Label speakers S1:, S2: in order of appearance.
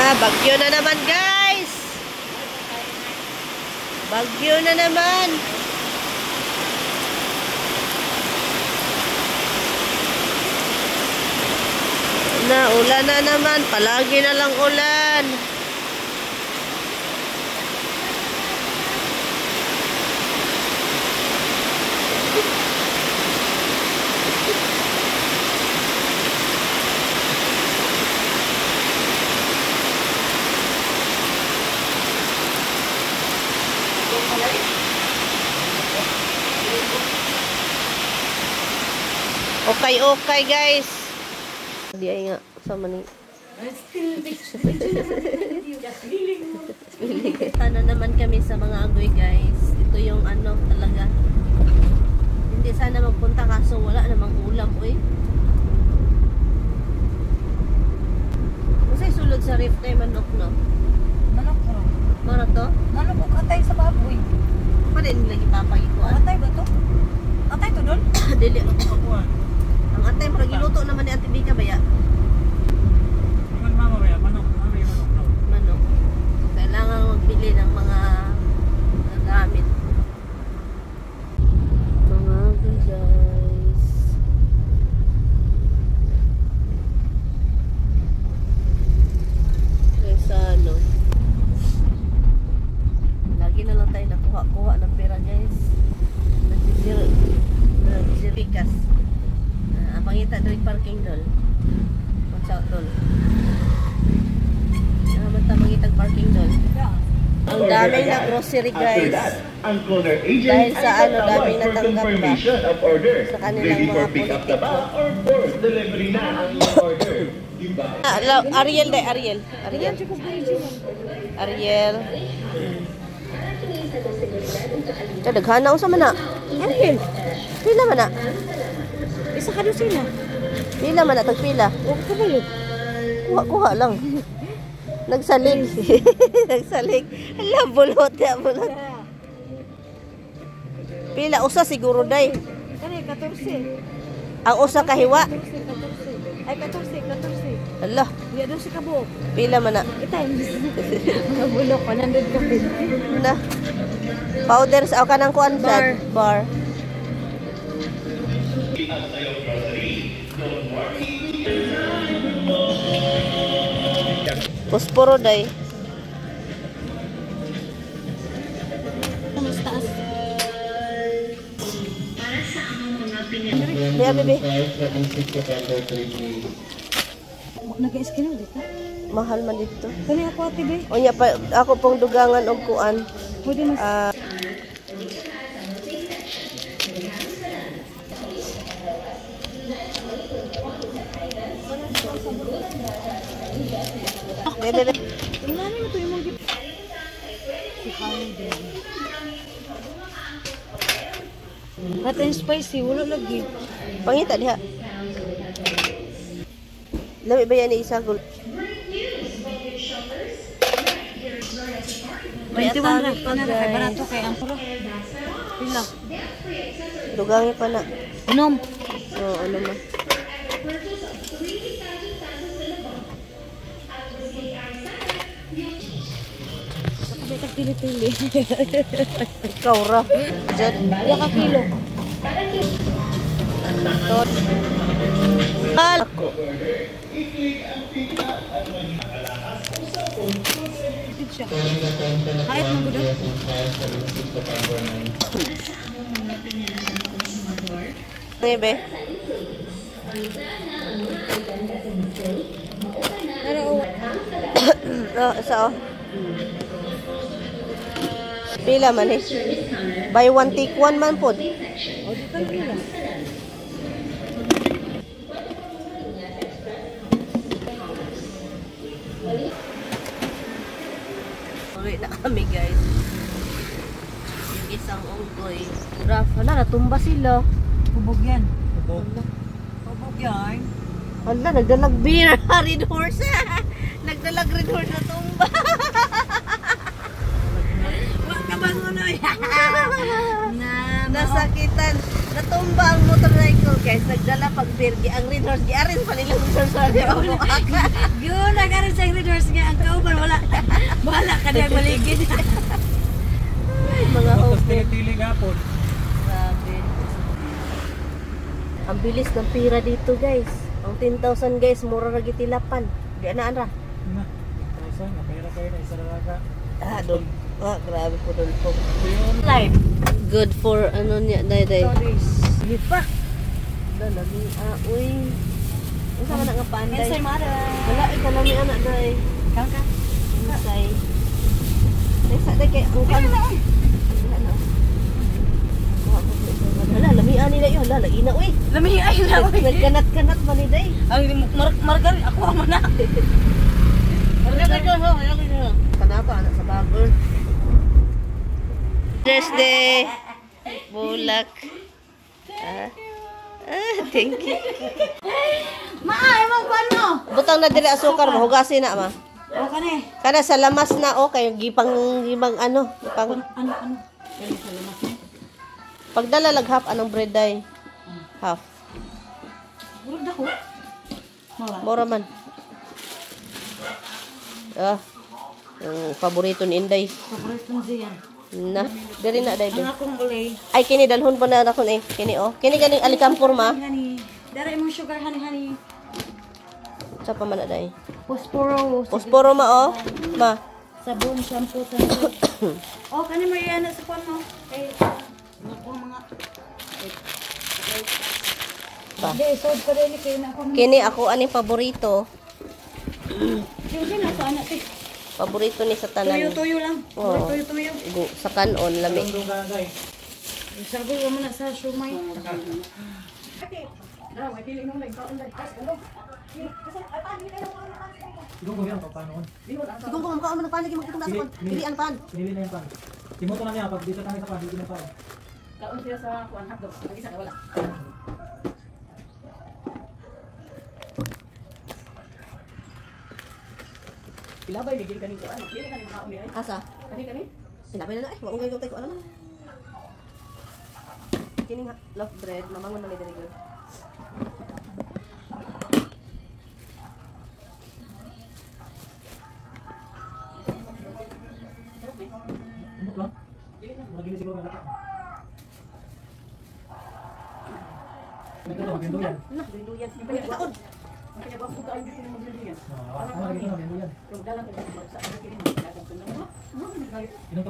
S1: Bagyo na naman, guys. Bagyo na naman. Na, ulan na naman. Palagi na lang ulan. Okay, okay, guys. Di ay nga sa mani. Sana naman kami sa mga agoy, guys. Ito yung ano talaga. Hindi sana magpunta kaso wala namang ulam, oy. Unsay sulod sa ref kay manok, no?
S2: Manok ro.
S1: Manok to?
S2: Manok og atay sa baboy.
S1: Pa din lagi papagikuan.
S2: Atay ba to? Atay to doon?
S1: Dili. Ang atay murag giluto naman ni Ate Vika baya.
S3: Mama baya, manok, mama manok.
S1: Manok. So, kailangan magbili ng mga gamit. Mga guys. Kaysa ano. Lagi na lang tayo nakuha-kuha ng pera, guys. Nagsisir pikas. Pangita doon parking doon. Watch out doon. Basta mangitag parking doon. Ang daming na grocery, guys.
S4: Ang cloner agent
S1: dahil sa
S4: ay
S1: ano, daming
S4: tatawag for
S1: natanggap ba
S4: confirmation of order.
S1: sa kanilang
S4: Ready
S1: mga
S4: for pick up na ba or for delivery na ang iyong order? Diba?
S1: Ariel de Ariel. Ariel. Ariel. Daghana unsa man na? Ariel. Pila man na?
S2: Isa ka dosina.
S1: Pila man na tag pila.
S2: Og kabalo.
S1: Kuha-kuha lang. Nagsalig. Nagsalig. Hala, bulot ya, bulot. Pila usa siguro day.
S2: Kani 14.
S1: Ang usa kahiwa.
S2: 14, 14. Ay 14, 14.
S1: Hala,
S2: Iya doon si kabuok.
S1: pila man na.
S2: I-times. Mga bulok, 100 ka
S1: Na. Powder sa o kanang kuan
S2: Bar.
S1: sad. Bar. Posporo day.
S2: Mas taas.
S1: Biya, bebe.
S2: Nag-skin dito.
S1: Mahal man dito.
S2: Kani ako ate be.
S1: Unya pa ako pong dugangan og kuan.
S2: Pwede mas
S1: Bebe, bebe.
S2: Wala na to imong gip. Si Hardy. Hot and spicy, wala lagi.
S1: Pangita diha. Lami ba yan isa gul? May
S2: 21 ra,
S1: atari pa,
S2: kana ra kay
S1: guys.
S2: barato kay ang puro. Pila?
S1: Dugangi pa na.
S2: Unom.
S1: Oo, ano man.
S2: May tagpili-pili.
S1: Ikaw ra. Diyan.
S2: Pila ka kilo?
S1: Tot. Ako.
S2: Dito siya. Kahit mo gud.
S1: Bebe.
S2: Pero
S1: Oh, sa oh. Pila man eh. Buy one take one man pod.
S2: oh, di ka pila.
S1: Uwi na kami, guys. Yung isang unggoy. Raf, hala, natumba sila.
S2: Hubog yan.
S3: Hubog.
S2: Hubog yan.
S1: Hala, nagdalag beer. Red horse. Nagdalag red horse na tumba.
S2: Wa ka ba ngunoy? Na
S1: Nasakitan. Natumba ang motorcycle, guys. Nagdala pag beer. Ang red horse. Giarin pa nila motorcycle.
S2: Yun, nagarin sa red horse nga ang kauban.
S3: gapon.
S1: Grabe. Ang bilis ng pira dito, guys. Ang 10,000, guys, mura ra gitilapan. Di ana ra.
S3: Na. Isa, napahira kayo na isa na ka.
S1: Ah, dol. Ah, grabe po dol po.
S2: Life.
S1: Good for ano niya, day day.
S2: Sige pa.
S1: Dalami, ah, uy. Unsa man na nga panday?
S2: Ensay mara.
S1: Wala ay kalami ana day.
S2: Kaon ka.
S1: Insay. Day sa day kay ang kan. Wala na. Kuha ko sa isa. Hala, lamian nila yun. Hala, laina uy.
S2: Lami ay lami.
S1: Nagkanat-kanat man ni day.
S2: Ang margarin ako man na.
S1: Kanapa anak sa bagol. Thursday. Bulak. Ah, ah, thank you.
S2: Maay mo kuno.
S1: Butang na dili asukar mo, hugasin na ma.
S2: O kani.
S1: Kana sa lamas na oh, kay gipang gibang ano, gipang
S2: Ano ano? Dali sa lamas.
S1: Pagdala lag half anong bread day. Half.
S2: Murag dako. Mara.
S1: Mora man. Ah. Yung paborito ni Inday.
S2: Paborito mo siya.
S1: Na, diri na day.
S2: Ang akong ulay.
S1: Ay kini dalhon pa na ako eh. Kini oh. Kini ganing alikampor ma.
S2: Honey. Dara imong sugar honey honey.
S1: Sa pa man na day.
S2: Posporo.
S1: Posporo ma oh. Ma.
S2: Sabon, shampoo, sabon. Oh, kani Mariana sa kwan mo. Kay ako mga
S1: Pa.
S2: Di, sold pa rin kay na ako.
S1: Kini ako aning paborito.
S2: Di na sa anak te.
S1: Paborito ni sa tanan.
S2: Tuyo-tuyo lang.
S1: Oo.
S2: Tuyo-tuyo.
S1: Gu, sa kanon lami.
S2: Sabi ko man na sa shumay.
S3: Siguro ko yan, paano.
S1: Siguro ko mukha mo ng panig magkitong nasa kon. Dili ang pan.
S3: Pinili na yung pan. Timoto na niya, pag dito tayo sa pan, dito na pan.
S2: Kaon sila sa kuan hotdog. Ang isa wala.
S5: Ilabay, bigil ka nito. Ano? Dili ka ni makaon ay.
S1: Asa?
S5: Kani kani?
S1: Sinabi na na eh, wa ko tayo ko ano na. Kini nga loaf bread, mamangon na may diri gyud.
S3: Umot lang. Mura gini siguro nga lata. Ito, magendo yan.
S1: Na, duyan. Kaon.
S3: Ah, magendo yan.
S5: Pero dalang ka sa kini mo.
S3: Inong